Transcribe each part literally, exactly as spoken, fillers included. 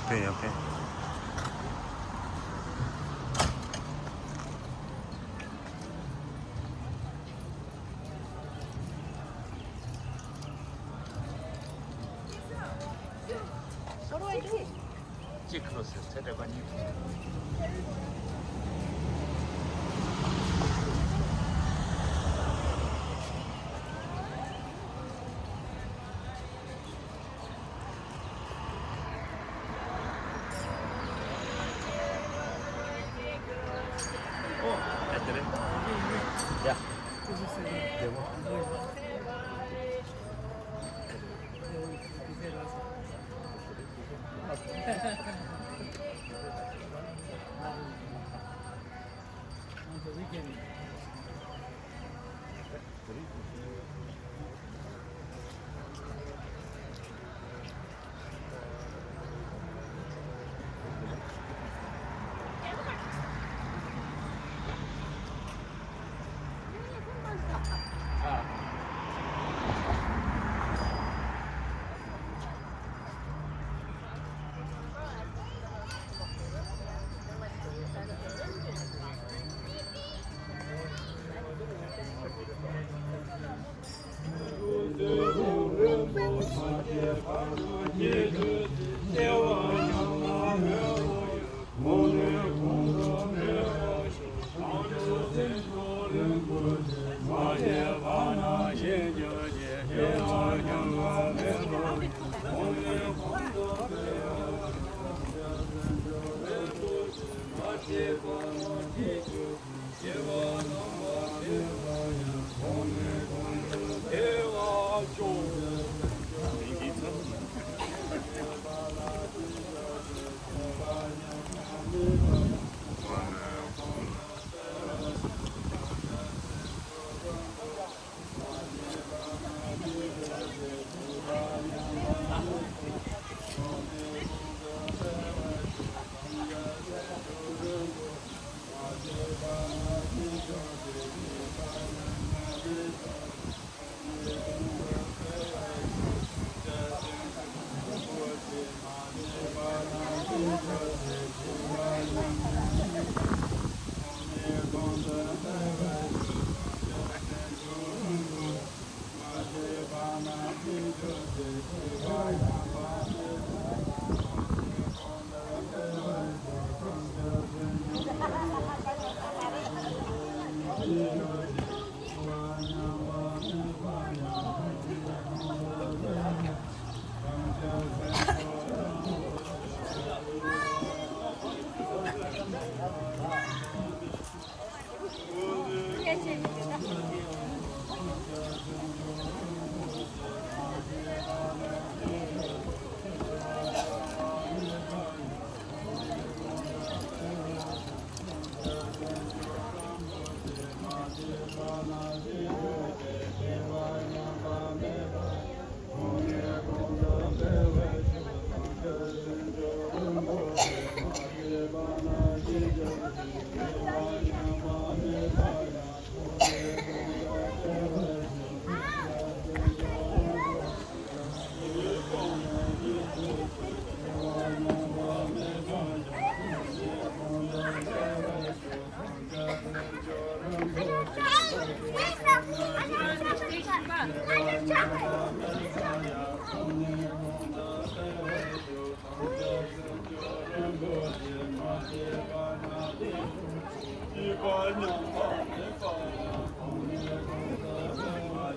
Okay, okay. གཅིག་ཁ་ལོ་ཟེར་ཚེ་འདྲ་པ་གཉིས། ཨོ། ཨ་དེ་རེད། ཡ། བདེ་མོ།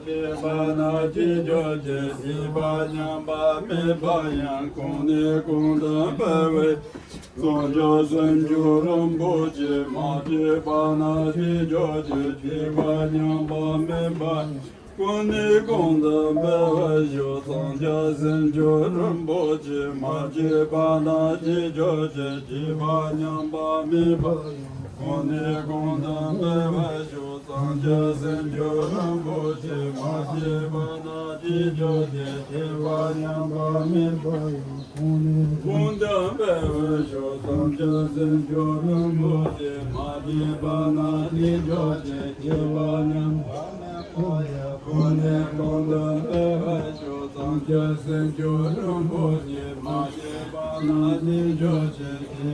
སྐྱེས་པ་ན་སྐྱེས་གྱུར་ཅིག་སྐྱེས་པ་ཉམས་པ་མེད་པ་ཡང་། གོང་ནས་གོང་དུ་འཕེལ་བའི་བྱང་ཆུབ་སེམས་མཆོག་རིན་པོ་ཆེ། མ་སྐྱེས་པ་ན་སྐྱེས་གྱུར་ཅིག་སྐྱེས་པ་ཉམས་པ་མེད་པ་ཡང་། གོང་ནས་གོང་དུ་འཕེལ་བར་ཤོག་བྱང་ཆུབ་སེམས་མཆོག་རིན་པོ་ཆེ། མ་སྐྱེས་པ་ན་སྐྱེས་གྱུར་ཅིག་སྐྱེས་པ་ཉམས་པ་མེད་པ་ཡང་། གོང་ནས་གོང་དུ་འཕེལ་བར་ཤོག་བྱང་ཆུབ་སེམས་མཆོག་རིན་པོ་ཆེ། མ་སྐྱེས་པ་ན་སྐྱེས་གྱུར་ཅིག་སྐྱེས་པ་ཉམས་པ་མེད་པ་ཡང་། གོང་ནས་གོང་དུ་འཕེལ་བར་ཤོག་བྱང་ཆུབ་སེམས་མཆོག་རིན་པོ་ཆེ། མ་སྐྱེས་པ་ན་སྐྱེས་གྱུར་ཅིག་སྐྱེས་པ་ཉམས་པ་མེད་པ་ཡང་། གོང་ནས་གོང་དུ་འཕེལ་བར་ཤོག་བྱང་ཆུབ་སེམས་མཆོག་རིན་པོ་ཆེ། མ་སྐྱེས་པ་ན་སྐྱེས་གྱུར་ཅིག་སྐྱེས་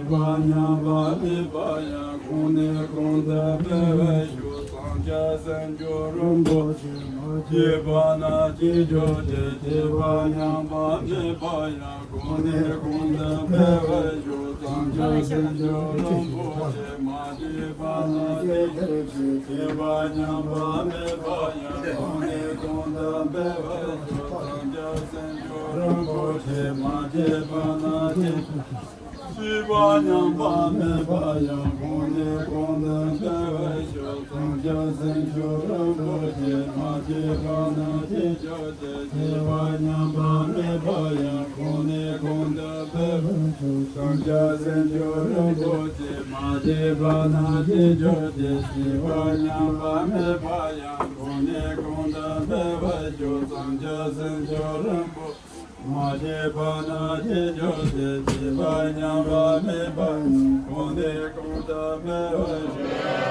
པ་ཉམས་པ་མེད་པ་ཡང་། གོང་ནས་གོང་དུ་འཕེལ་བར་ཤོག་བྱང་ཆུབ་སེམས་མཆོག་རིན་པོ་ཆེ། མ་སྐྱེས་པ་ན་སྐྱེས་གྱུར་ཅིག་སྐྱེས་པ་ཉམས་པ་མེད་པ་ཡང་། གོང་ནས་གོང་དུ་འཕེལ་བར་ཤོག་བྱང་ཆུབ་སེམས་མཆོག་རིན་པོ་ཆེ། མ་སྐྱེས་པ་ན་སྐྱེས་གྱུར་ཅིག་སྐྱེས་པ་ཉམས་པ་མེད་པ་ཡང་། གོང་ནས་གོང་དུ་འཕེལ་བར་ཤོག་བྱང་ཆུབ་སེམས་མཆོག་རིན་པོ་ཆེ། མ་སྐྱེས་པ་ན་སྐྱེས་གྱུར་ཅིག་སྐྱེས་པ་ཉམས་པ་མེད་པ་ཡང་། གོང་ནས་གོང་དུ་འཕེལ་བར་ཤོག་བྱང་ཆུབ་སེམས་མཆོག་རིན་པོ་ཆེ། མ་སྐྱེས་པ་ན་སྐྱེས་གྱུར་ཅིག་སྐྱེས་པ་ཉམས་པ་མེད་པ་ཡང་། གོང་ནས་གོང་དུ་འཕེལ་བར་ཤོག་བྱང་ཆུབ་སེམས་མཆོག་རིན་པོ་ཆེ། མ་སྐྱེས་པ་ན་སྐྱེས་གྱུར་ཅིག་སྐྱེས་པ་ཉམས་པ་མེད་པ་ཡང་། གོང་ནས་གོང་དུ་འཕེལ་བར་ཤོག་བྱང་ཆུབ་སེམས་མཆོག་རིན་པོ་མ་སྐྱེས་པ་ན་སྐྱེས་གྱུར་ཅིག་སྐྱེས་པ་ཉམས་པ་མེད་པ་ཡང་། གོང་ནས་གོང་དུ་འཕེལ་བར་ཤོག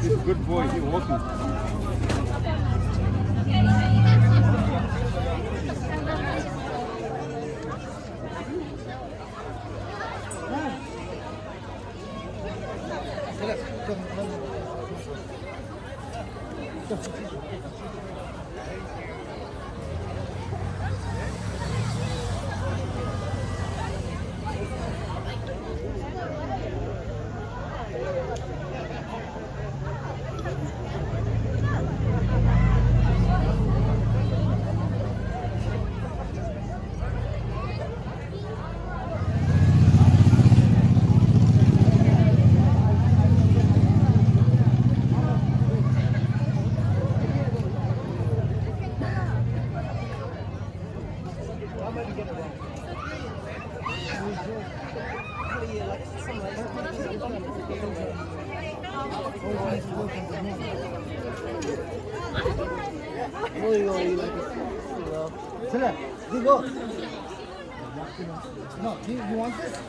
He's a good boy. He walking. No, you, you want this?